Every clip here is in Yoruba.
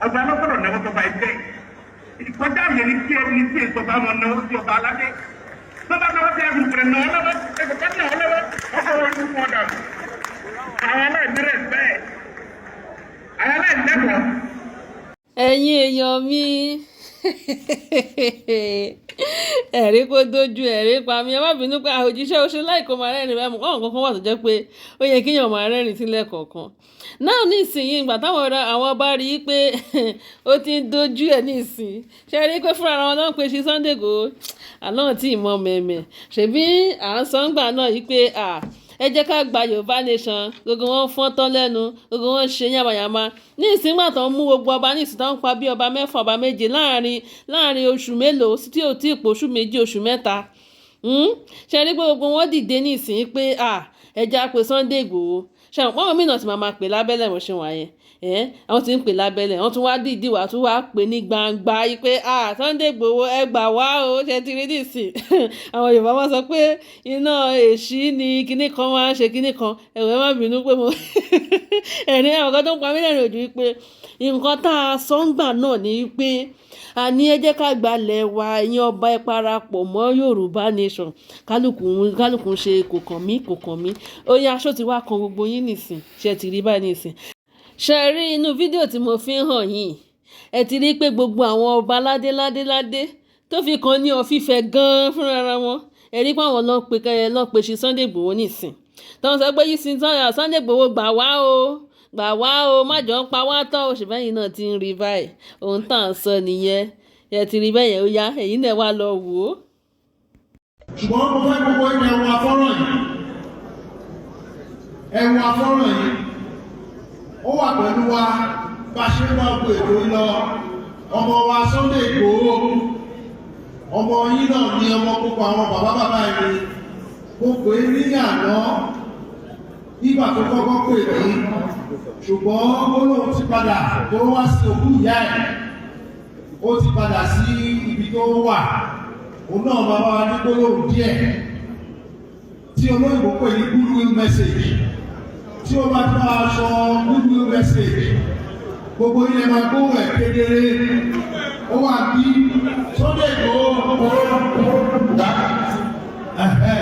Ọba lọ́gbọ́dọ̀ náwó sọba ẹgbẹ́. Ìkọjá yẹn ní kí ẹni tí èso bá wọn náwó sí ọba aládé. Tó bá náwó sí ẹrù rẹ̀ náwó lọ́wọ́, ẹgbẹ́ ká náwó lọ́wọ́, ọkọ̀ wọn ní fún ọ̀dà. Àwọn aláìní rẹ̀ bẹ́ẹ̀. Àwọn aláìní lẹ́kọ̀ọ́. Ẹ̀yin èèyàn mi, ẹ̀rí kó dojú ẹ̀rí pa mi. Ẹ má bínú pé àwòjíṣẹ́ oṣù láìkó máa rẹ́rìn báyìí. Mọ̀ káwọn kankan wà tó jẹ́ pé ó yẹ kéèyàn máa rẹ́rìn sílẹ̀ kọ̀ọ̀kan náà nísìnyí. Ìgbà táwọn àwọn ọba rí i pé ó ti ń dojú ẹ̀ nísìnyí, ṣe rí i pé fúnra wọn náà ń pe ṣe Sunday Igboho àná tí ì mọ mẹ̀mẹ̀. Ṣèbí à ń sọ ńgbà náà yìí pé ẹ jẹ́ ká gba Yorùbá Nation, gbogbo wọn fọ́n tán lẹ́nu, gbogbo wọn ṣe yàmàyàmà. Ní ìsìngbà tó ń mú gbogbo ọba ní ìsìn tó ń pa bí ọba 6, ọba 7 láàrin oṣù mélòó tí ò tí ì pò, oṣù 2, oṣù 3. Ṣe rí pé gbogbo wọn dìde ní ìsìn pé ẹ jẹ́ á pe Sunday Igboho? Ṣe àwọn pọ́nmọ́ mìíràn tí màá máa pè lábẹ́lẹ̀ mo ṣe wà yẹn ẹ̀, àwọn tí ń pè lábẹ́lẹ̀, wọ́n tún wá dìídì wá tún wá pè ní gbangba yìí pé Sunday Igboho, ẹ gbà wá o. Ṣe ti rí nísìn, àwọn Yorùbá máa sọ pé iná èṣí ni kinní kan máa ń ṣe kinní kan. Ẹ̀wẹ̀, má bínú pé mo ẹ̀rín àwọn kan tó ń pa mí lẹ́rìn ojú wípé nǹkan tá a sọ ń gbà náà ni wípé àní ẹ jẹ́ ká gbalẹ̀ wa, ẹ̀yin ọba, ẹ parapọ̀ mọ́ Yorùbá Nation. Kálukú kálukú ṣe kò kàn mí, kò kàn mí. Ó yá, aṣọ ti wá kan gbogbo yín nìsín. Ṣe ti rí báyìí nìsín? Ṣe rí inú fídíò tí mo fi ń hàn yìí, ẹ ti rí pé gbogbo àwọn ọba ládé ládé ládé tó fi kan ní ọ̀fífẹ́ gan-an fúnra wọn, ẹ rí pé àwọn ló ń pe ló ń pe ṣe Sunday Igboho nìsín, tó ń sọ pé yìí sin Sunday Igboho, gbà wá o, gbà wá o, má jọ ń pa wá tán o. Ṣùgbọ́n ẹ̀yin náà ti ń rí báyìí, ohun tá à ń sọ nìyẹn. Ẹ ti rí bẹ́yẹn, ó yá, ẹ̀yin náà wá lọ wò ó. Ṣùgbọ́n mo fẹ́ gbogbo ẹ̀wọ̀n afọ́rọ̀ yìí, ẹ̀wọ̀n afọ́rọ̀ yìí, ó wà pẹ̀lú wa bá ṣe ń máa gbé ètò yìí lọ. Ọmọ wa Sunday Igboho, ọmọ yín náà ní, ọmọ gbogbo àwọn bàbá bàbá yìí. Mo pè é ní àná nígbà tó kọ́kọ́ pè mí, ṣùgbọ́n ó lóun ti padà tó wá sí òkú ìyá ẹ̀, ó ti padà sí ibi tó wà. Òun náà máa bá wa ní gbólóhùn díẹ̀ tí olóyìnbó pè ní goodwill message. Tí ó bá tó aṣọ goodwill message, gbogbo ilẹ̀ máa gbóhùn ẹ̀ kedere. Ó wà bí Sunday Igboho. Ẹ̀hẹ́.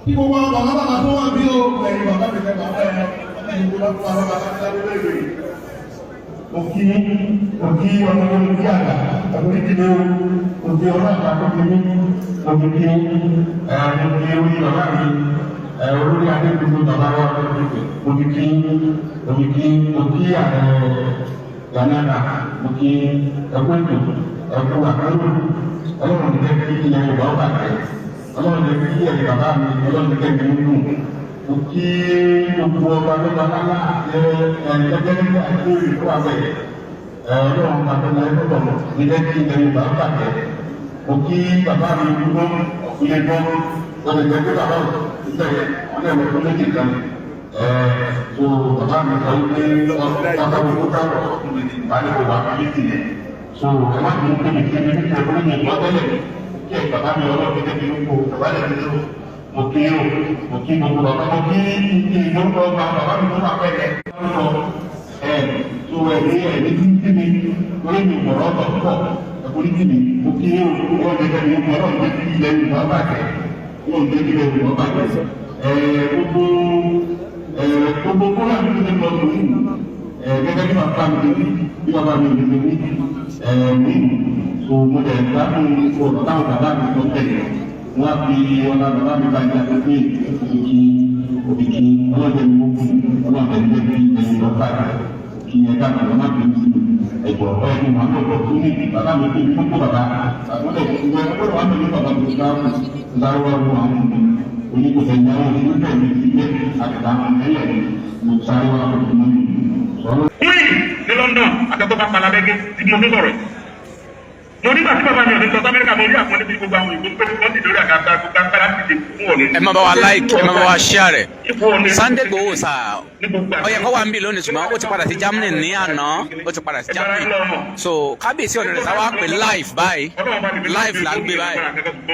Kí gbogbo àwọn bàbá bàbá tó wà bí o. Ẹ̀yin bàbá mi fẹ́ bàbá ẹ̀ ẹ̀yin bàbá bàbá bàbá lórí. Mo kí, mo kí ọmọdé, mo kí àgbà, àbúrò ìdílé o, mo kí ọlọ́ àgbà tó kí mí, mo kí kí ẹ, mo kí orí bàbá mi ẹ, olórí adé gbogbo bàbá wa, mo kí kí, mo kí kí, mo kí ààrẹ Ghanana, mo kí ẹkú ètò, ẹkú àkàrò. Ọlọ́run ní jẹ́ kí ilẹ̀ Yorùbá ó bàjẹ́. Ọlọ́run ní kí ẹ̀yin bàbá mi, Ọlọ́run ní kẹ́ mi ń dùn. Mo kí gbogbo ọba lọ́ba lálá ẹ ẹ gẹ́gẹ́ nígbà tó rí fún abẹ ẹ. Ọlọ́run bàbá mi ẹgbẹ́ ní jẹ́ kí ilẹ̀ Yorùbá ó bàjẹ́. Mo kí bàbá mi dúró ilé gbọ́, ó lè jẹ́ pé bàbá ò tẹ̀lé wọ́n lè wọ́n méjì kan ẹ. So bàbá mi sọ wípé bàbá mi kó káwọ̀ báyìí kò wá méjì yẹn. So ẹ má bínú pé mi kí mi ní kí ẹ fún mi gbọ́ tẹ́lẹ̀ kí ẹ bàbá mi. Ọlọ́run jẹ́ kí n kó bàbá lè fi lọ. Mo kí o, mo kí gbogbo bàbá, mo kí kí lórúkọ ọba bàbá mi tó wà pẹ́ẹ́lẹ́ lórúkọ ẹ tó ẹ ní ẹ ní kí mi torí mi mọ̀rọ̀ ọ̀tọ̀ púpọ̀ ẹ̀kọ́ ní kí mi. Mo kí o, ọlọ́run jẹ́ kí mi, Ọlọ́run jẹ́ kí ilẹ̀ Yorùbá bàjẹ́, Ọlọ́run jẹ́ kí ilẹ̀ Yorùbá bàjẹ́. Ẹ gbogbo ẹ gbogbo kólà mi tó ti lọ lórí ẹ gẹ́gẹ́ bí bàbá mi ti wí, bí bàbá mi ti wí ẹ mí. So mo dẹ̀ gbádùn ọ̀rọ̀ táwọn bàbá mi sọ tẹ̀lé. Wọ́n á fi ọlá bàbá mi bá yá pé òkìkí òkìkí ọlọ́dẹ ní gbogbo ọlọ́dẹ ní jẹ́ kí ẹ̀yin lọ bàjẹ́ kí ẹ dàgbà lọ́nà tó ń sìn ẹ̀jọ̀ ẹ̀ ní màá lọ́kọ̀ tó ní bàbá mi tó ní kókó bàbá àgbọ̀dẹ̀ ìwé ọgbọ́dọ̀ wà pẹ̀lú bàbá mi tó dáhùn sáré wá wọ àwọn oníkòsẹ̀ ìyàwó oníbẹ̀ mi ti gbé àgbà àwọn ẹlẹ́ mo sáré wá pẹ̀lú mi sọ̀rọ̀. Queen ní London àtẹ̀tọ́ bá palabẹ́gẹ́ tí mo fi sọ̀rọ̀ yìí. Mo nígbà tí bàbá mi ò ní sọ Amẹ́ríkà, mo rí àpọ́nlé tí gbogbo àwọn ìgbó pé wọ́n ti lórí àga gbogbo agbára ti ṣe fún ọ̀nì. Ẹ má bá wa like, ẹ má bá wa share rẹ̀. Ipò ọ̀nì. Sunday Igboho sà, ní gbogbo ó yẹ kó wà ń bí lónìí, ṣùgbọ́n ó ti padà sí Germany ní àná, ó ti padà sí Germany. So kábíyèsí ọ̀nà rẹ̀ sáwá pé live báyìí, live là ń gbé báyìí.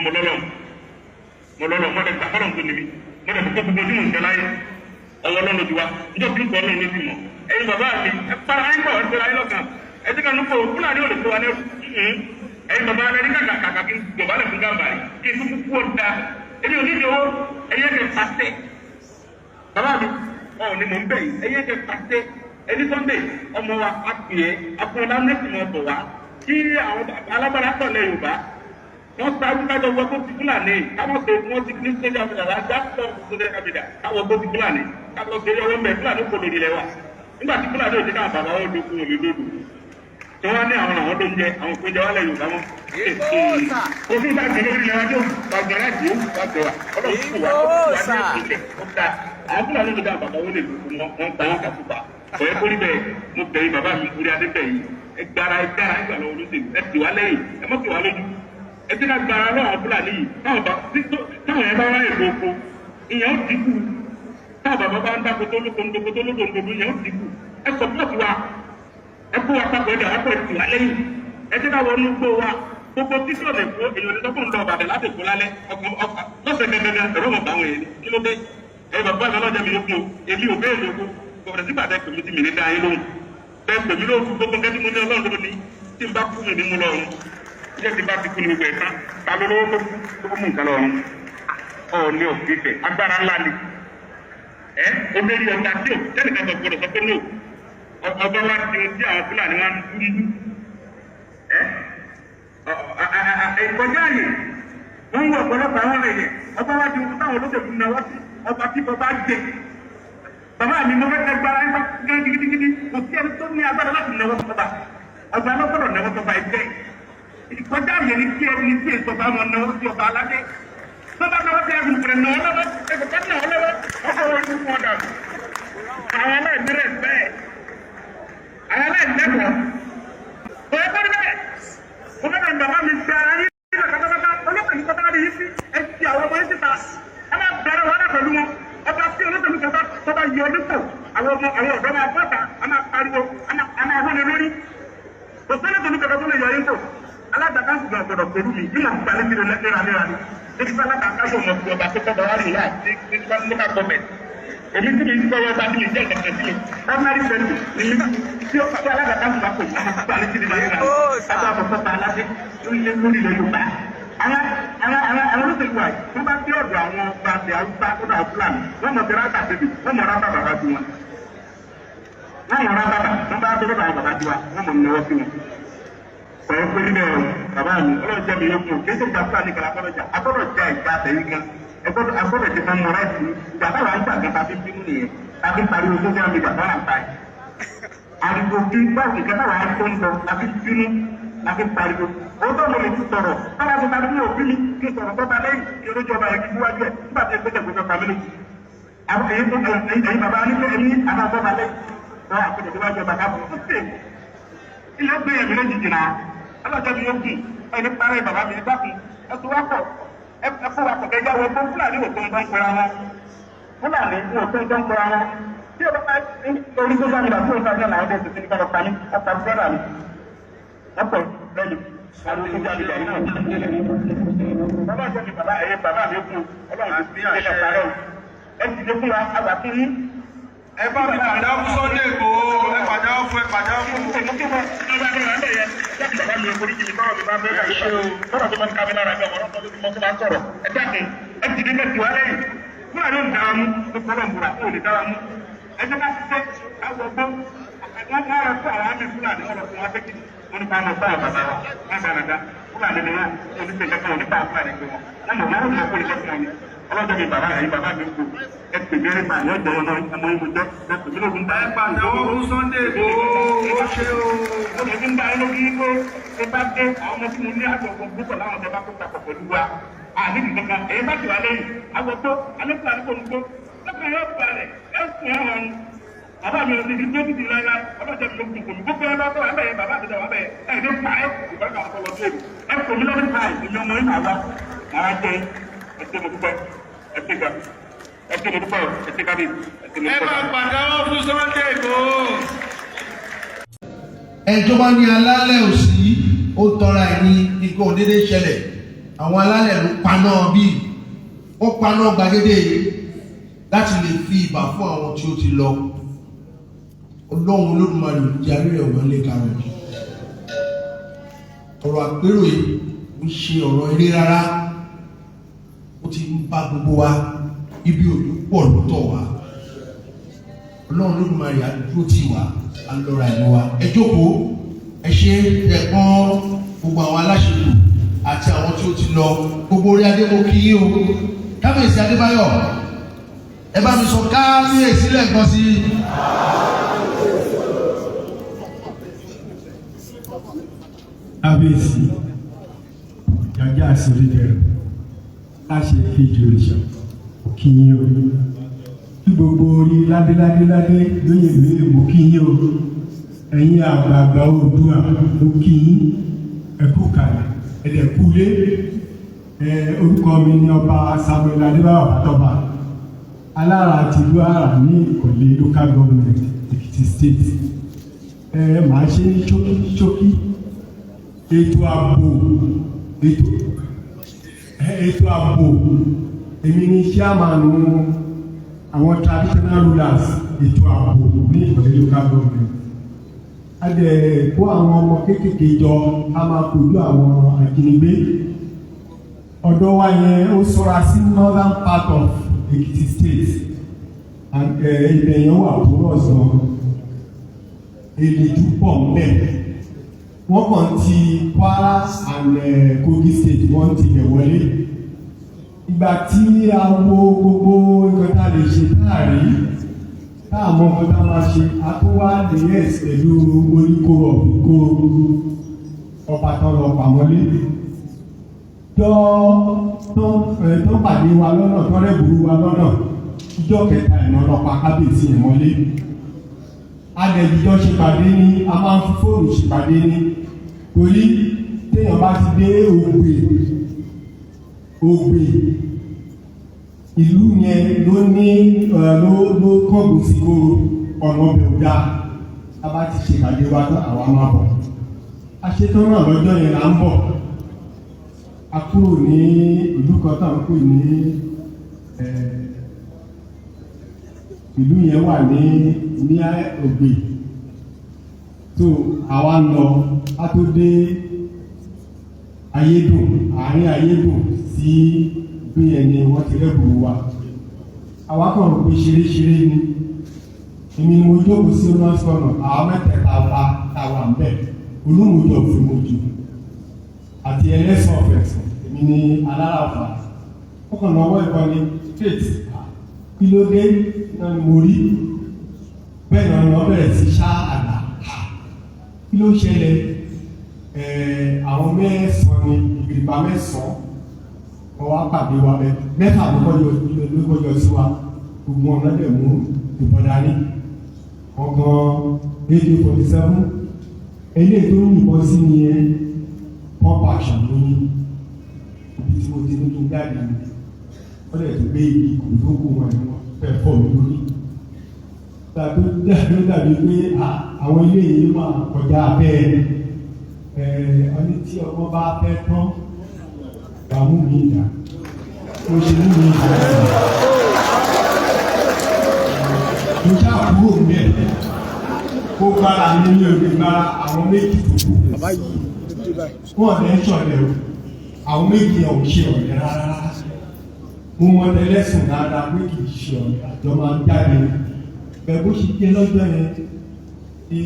Mo lọ́lọ́, mo lọ́lọ́, mo lè gbà fọlọ́n tó níbi, mo lè kókó gbogbo tí mò ń ṣe láyé. Ọwọ́ lọ́nà ti wá níjọ́ bí nǹkan ọlọ́run ló ti mọ̀. Ẹ̀yin bàbá mi, ẹ para ẹ̀ ń bọ̀, ẹ pera ẹ lọ́kàn. Ẹ ti kàn nípò Fúlàní ò lè kó wa lẹ́rù. Ẹ̀yin bàbá mi, ní kàkà kàkà kí n dọ̀bálẹ̀ fún Gàmbàrí kí n kúkú kú ọ̀dà. Èmi ò ní ìdíwọ́ ẹ̀yẹ́ kẹ pàṣẹ. Bàbá mi, ọ̀ ni mò ń bẹ̀ yìí, ẹ̀yẹ́ kẹ pàṣẹ. Ẹni Sunday ọmọ wa apè é akọ̀ọ̀lá nẹ́sì mọ̀ bọ̀ wá kí àwọn alágbára pọ̀ lẹ́ Yorùbá wọ́n sáré kájọ wọ kó ti Fúlàní káwọn ṣe wọ́n ti ní sọ́jà àbídà láti sọ sọ́jà àbídà káwọn kó ti Fúlàní káwọn ṣe ọwọ́ mẹ́ Fúlàní kò lórí ilẹ̀ wa. Nígbà tí Fúlàní ò jẹ́ káwọn bàbá wọn lókun òní lódò tí wọ́n ní àwọn àwọn tó ń jẹ àwọn kó jẹ wálẹ̀ Yorùbá mọ́. Òfin bá gbẹ lórí ilẹ̀ wa tó gbàgbọ́ láti ó gbàgbọ́ wa Ọlọ́run kù wá ó kù wá ní ìpínlẹ̀ ó ta àwọn Fúlàní ò jẹ́ káwọn bàbá wọn lè lókun wọn wọn pa wọn kàkúpa. Ọ̀yẹ́ kórìí bẹ́ẹ̀, mo bẹ̀ yín bàbá mi, kúrẹ́ adé bẹ̀ yín. Ẹ gbára, ẹ gbára, ẹ gbà lọ́wọ́ olóṣèlú. Ẹ tì wá lẹ́yìn, ẹ mọ́ tì wá lójú. Ẹ ti ká gbára lọ́wọ́ àwọn Fúlàní yìí. Táwọn yẹn bá wáyé gbogbo, ìyẹn ó dínkù. Táwọn bàbá bá ń dáko tó lóko ńdoko tó lóko ńdoko, ìyẹn ó dínkù. Ẹ sọpọ́ọ̀tì wa, ẹ kó wa papọ̀, ẹ dà wá pọ̀, ẹ tì wá lẹ́yìn. Ẹ ti ká wọnú gbó wa gbogbo títí ọ̀nà Èkó. Èèyàn lè sọ fún un lọ Ìbàdàn láti Èkó lálẹ́ ọkàn ọkàn lọ́sẹ̀ gẹ́gẹ́ ẹ̀rọ mọ̀ báwọn èèyàn. Kí ló dé? Ẹ bàbá mi, ọlọ́jà mi yóò kún o. Èmi ò béèrè ogún kọ̀ọ̀rọ̀ sígbà tẹ pèmí tí mi ní dá yín lóhùn. Bẹ́ẹ̀ pèmí lóhùn fún gbogbo nǹkan tí mo ní, Ọlọ́run ló ní. Tí n bá kú, mi ní mú lọ́rùn. Ilé tí n bá ti kú ní gbogbo ẹ̀ tán. Ta ló lówó tó kú tó mú nǹkan lọ́rùn? Ọ̀ọ́ni ọ̀fífẹ́ agbára ńlá ni ẹ olórí ọba tí ò tẹnìkan sọ gbọ́dọ̀ sọ pé no. Ọba wa di ohun tí àwọn Fúlàní wa ń dúró ẹ ìkọjá àyè. Wọ́n ń wọ ọ̀pọ̀lọpọ̀ àwọn ẹ̀yẹ. Ọba wa di ohun táwọn olóṣèlú náwó sí, ọba tí bọba jẹ. Bàbá mi, mo fẹ́ kẹ́ gbára ẹ bá gán gidigidi. Kò sí ẹni tó ní agbára láti náwó sọba. Ọba lọ́gbọ́dọ̀ náwó sọba. Ẹgbẹ́ ìkọjá àyè ni kí ẹni tí èso bá wọn náwó sí ọba aládé. Tó bá náwó sí ẹgbẹ́ ìpìlẹ̀ náwó lọ́wọ́ ẹgbẹ́ ká náwó lọ́wọ́ ọkọ̀ wọn ní wọn dànù. Àwọn aláìní rẹ̀ bẹ́ẹ̀, àwọn aláìní lẹ́kọ̀ọ́ kò yẹ kó rí bẹ́ẹ̀. Mo fẹ́ bẹ̀rẹ̀ bàbá mi fi ara yín sílẹ̀ pátápátá. Olóṣèlú tó bá rí yín sí, ẹ ti àwọn ọmọ yín síta, ẹ máa bẹ̀rẹ̀ wàhálà pẹ̀lú wọn. Ọba tí olóṣèlú kan tó bá yọ nípò, àwọn ọmọ, àwọn ọ̀dọ́ máa bọ́ta, a máa pariwo, a máa hóni lórí. Kò sí olóṣèlú kankan tó lè yọ yín kò. Alága kanṣu gan gbọdọ̀ pẹ̀lú mi bí màá gbalẹ̀ sí léraléra ni. Níbi tí alága kanṣu ọmọ fi ọba tó kọ́ bá wà rí láì ní local government, èmi tí mi ń sọ ọba tí mi jẹ́ nǹkan sí mi, ordinary person ni mi. Tí ó tí alága kanṣu bá pè mí, máa gbalẹ̀ sí léraléra ni. Kájọ àfọ̀sọ́ta aládé lórí lórí ilẹ̀ Yorùbá. Àwọn olóṣèlú wa yìí, wọ́n bá dé ọ̀dọ̀ àwọn ọba àti Haúsá ọ̀dọ̀ àwọn Fúlàní, wọ́n mọ̀ sí rábà bèbè, wọ́n mọ̀ rábà bàbá sí wọn. Wọ́n mọ̀ rábà bà, wọ́n bá dé ọ̀dọ̀ àwọn bàbá sí wa, wọ́n mọ̀ náwó sí wọn. Sọ̀rọ̀ pé níbẹ̀ o, bàbá mi, Ọlọ́run jẹ́ mi yóò kú. Kí ṣe ìjà Fúlàní kan agbọ́dọ̀ jà, agbọ́dọ̀ jà ìjà àtẹ̀yìn gan. Ẹgbọ́dọ̀ agbọ́dọ̀ jẹ́ fún mọ́ra ìsìn. Ìgbà táwa ń gbà gan tàbí bínú nìyẹn, tàbí pariwo social media bára ń ta ẹ̀. Ariwo kí báwo nǹkan táwa ń tó ń lọ tàbí bínú tàbí pariwo. Ó tó mo lè ti sọ̀rọ̀ báwa ti tàbí òbí mi kí sọ̀rọ̀ tó ba lẹ́yìn kí olójú ọba yẹn kí síwájú ẹ̀ nígbà tí ẹgbẹ́ tẹ̀gbẹ́ pa mí lójú. Àwọn èyí tó ẹ̀yin bàbá ní pé èmi àbá bọ́ ba lẹ́yìn wọ́n àpèjọ síwájú ọba káàbọ̀ ó sì ilé gbé ẹ̀mí lójijì náà. Ọlọ́jọ́ mi yóò gùn ẹni parẹ́. Bàbá mi, dákun, ẹ tó wá pọ̀, ẹ kó wa pọ̀ kẹjá wọ fún Fúlàní ò tó ń tán pera wọn. Fúlàní ò tó ń tán pera wọn. Tí o bá orí social media tí o sáré náà làwọn ọdẹ tuntun nípa pa mí, ọ̀pá brọ́dà mi, ọ̀pọ̀ lẹ́nu ariwo social media yìí náà. Ọlọ́jọ́ mi, bàbá, ẹ̀yẹ bàbá mi kú. Ọlọ́run ti ṣe ẹ̀ parẹ́ o. Ẹ ti dé fún wa, àgbà fún yín. Ẹ bá mi pàdáwọ́ fún Sunday Igboho. Ẹ pàdáwọ́ fún, ẹ pàdáwọ́ fún. Tọ́rọ̀ tó máa ń ká mi lára bí ọmọ ọlọ́pàá lójúmọ́ tó máa ń sọ̀rọ̀. Ẹ dákun, ẹ ti dé mẹ́tì wá lẹ́yìn. Fúlàní ò ní dára mú, ó kọ́ lọ́n bùrà, ó ní dára mú. Ẹ jẹ́ ká ṣiṣẹ́, ká wọ gbọ́. Wọ́n máa rọ fún àwọn àmì Fúlàní, wọ́n lọ fún wọn sékì. Wọ́n ní ká lọ fún àwọn bàbá wa. Wọ́n bá nàdá. Fúlàní ni wọ́n, wọ́n ní ṣe kankan, wọ́n ní bá Fúlàní gbé wọn. Wọ́n mọ̀ wọ́n mọ̀ kó lè fún wọn ni. Ọlọ́jọ́ mi, bàbá, ẹ̀yin bàbá mi kú. Ẹ pè mí ẹ̀rí pààyàn ọjọ́ wọn náà, ọmọ yín mo jẹ́. Ẹ pè mí lóògùn bá. Ẹ pàdáwọ́ fún Sunday Igboho. Ó ṣe o. Mo lè fi ń bá yín lórí pé ṣe bá dé àwọn ọmọ tí mo ní àjọpọ̀ púpọ̀ láwọn ọ̀dọ́ bá kó papọ̀ pẹ̀lú wa. Àní nìkan èyí bá ti wà lẹ́yìn. Àgbọ̀tó alẹ́kùn àdúgbò ń gbó. Lọ́kàn yóò balẹ̀ ẹ̀ sùn ẹ̀ hàn. Bàbá mi ò ní ibi tó ti di láíláí. Ọlọ́jọ́ mi ló kún kòmí. Gbogbo ẹ bá tọ́ ẹ bẹ̀yẹ bàbá àtẹ̀tẹ̀ wà bẹ̀yẹ. Ẹ ní pa ẹ́ ìbára àwọn ọlọ́ tó ẹ kò mí lọ́dún pa ẹ̀. Èmi ọmọ yín máa wá. Màá jẹ ẹ ṣé, mo dúpẹ́. Ẹ ṣé gan. Ẹ ṣé, mo dúpẹ́. Ẹ ṣé kábíyèsí. Ẹ ṣé, mo Ẹ dúpẹ́. bá pàdáwọ́ fún Sunday Igboho. Ẹni tó bá ní alálẹ̀ òsì, ó tọ́ra ẹ̀ ní. Nǹkan òdédé ṣẹlẹ̀. Àwọn alálẹ̀ ló paná bíi ó paná gbàgede yìí. Láti lè fi ìbà fún àwọn tí ó ti lọ. Ọlọ́run Olódùmarè ò ní jẹ́ arírẹ̀ ọ̀wọ́n lè karùn-ún. Ọ̀rọ̀ àpérò yìí ń ṣe ọ̀rọ̀ eré rárá. Ó ti ń bá gbogbo wa, ibi òní pọ̀ lọ́tọ̀ wa. Ọlọ́run Olódùmarè á dúró tì wá, á lọ́ra ẹ̀mí wa. Ẹ jókòó, ẹ ṣe ẹ pọ́n gbogbo àwọn aláṣepọ̀ àti àwọn tí ó ti lọ. Gbogbo orí adé, mo kí yín o. Kábíyèsí Adébáyọ̀, ẹ bá mi sọ kábíyèsí lẹ́ẹ̀kan sí i. Kábíyèsí Jàjà Àsìrídẹ̀rọ̀, láṣẹ kejì òrìṣà, kí yín o. Kí gbogbo orí ládéládéládé, lóyè lóyè, mo kí yín o. Ẹ̀yin àgbààgbà Oòduà, mo kí yín, ẹ kú kalẹ̀, ẹ̀dẹ̀ kúlé. Ẹ orúkọ mi ni Ọba Samuel Adébáyọ̀ Bàtọ́ba, Alára tìlú Àrà ní Ìkọ̀lé Local Government, Èkìtì State. Ẹ màá ṣe ní ṣókí ṣókí. Ètò ààbò, èmi ni chairman àwọn traditional rulers ètò ààbò ní Ìkọ̀lé Local Government. A dẹ̀ kó àwọn ọmọ kéékèèké jọ, a máa kojú àwọn ajínigbé. Ọ̀dọ̀ wa yẹn, ó ṣọ́ra sí northern part of Ekiti State and ibẹ̀ yẹn wà porous gan, èlìjú pọ̀ ńbẹ̀. Wọ́n kàn ti Kwara and Kogi State, wọ́n ti bẹ̀ wọlé. Ìgbà tí a wo gbogbo nǹkan tá a lè ṣe táàrí, tá a mọ nǹkan tá a máa ṣe, a tó wá liaise pẹ̀lú Oníkóró Ìkóró, ọba tán lọ pàmọ́lé jọ tó pàdé wa lọ́nà, tó rẹ́bùrú wa lọ́nà. Ìjọ kẹta ìná lọ pa kábíyèsí yẹn mọ́lé. Adẹ̀jíjọ́ ṣèpàdé ní, a máa ń fi fóònù ṣèpàdé ní, torí téèyàn bá ti dé Ògbè, Ògbè ìlú yẹn ló ní ló kọ́gùn sí kóró, ọ̀nà ọbẹ̀ ò dáa. A bá ti ṣèpàdé wa tán, àwa máa bọ̀. Aṣetán náà lọ́jọ́ yẹn là ń bọ̀. A kúrò ní ìlú kan tá à ń pè ní ìlú yẹn wà ní Ògbè tó àwa ń lọ. A tó dé Ayédùn, àárín Ayédùn sí ìlú yẹn ni wọ́n ti rẹ́bùrú wa. Àwa kàn rò pé ṣeré-ṣeré ni. Èmi ni mo jókòó sí ọ̀nà àwọn mẹ́tẹ̀ẹ̀ta wa tá a wà ń bẹ̀, Olúmọjọ Òfìmọjò àti Ẹlẹ́sàn Ọ̀fẹ̀sàn, èmi ni Alára Ọ̀fà. Ó kàn lọ́wọ́ ìbọn ni straight. Kí ló dé náà ni mo rí bẹ́ẹ̀ náà ni wọ́n bẹ̀rẹ̀ sí ṣá àgbà. Kí ló ṣẹlẹ̀? Àwọn mẹ́sàn-án ni, ìgbìrìpá mẹ́sàn-án, wọ́n wá pàdé wa bẹ́ẹ̀. Mẹ́fà ló kọjọ sí wa. Gbogbo ọ̀nà dẹ̀ mú ìbọn dání, wọ́n kan AK-47. Eléyìí tó ń yìnbọn sí ni yẹn, pump action ló ní. Ibi tí mo ti ní kí n jáde ni wọ́n dẹ̀ tó gbé igi kòtókò wọn ni wọ́n fẹ́ fọ́ mi lórí. Tàbí dàbí pé àwọn ilé yìí máa kọjá bẹ́ẹ̀. Ẹ̀ ọ́ní tí ọmọ bá fẹ́ tán, ìdààmú mi ìdá mo ṣe mú mi ìdá, mo ṣáà kúrò níbẹ̀. Kó gbára mi ní òde gbára àwọn méjì tó kù, wọn ọ̀dẹ̀ ń ṣọ̀lẹ̀ o. Àwọn méjì yẹn ò ṣe ọ̀lẹ rárá. Mo mọ tẹlẹ́sùn dáadáa pé kì í ṣe ọ̀lẹ, àjọ máa ń jáde. Bẹ́ẹ̀ bó ṣe jẹ́ lọ́jọ́ yẹn tí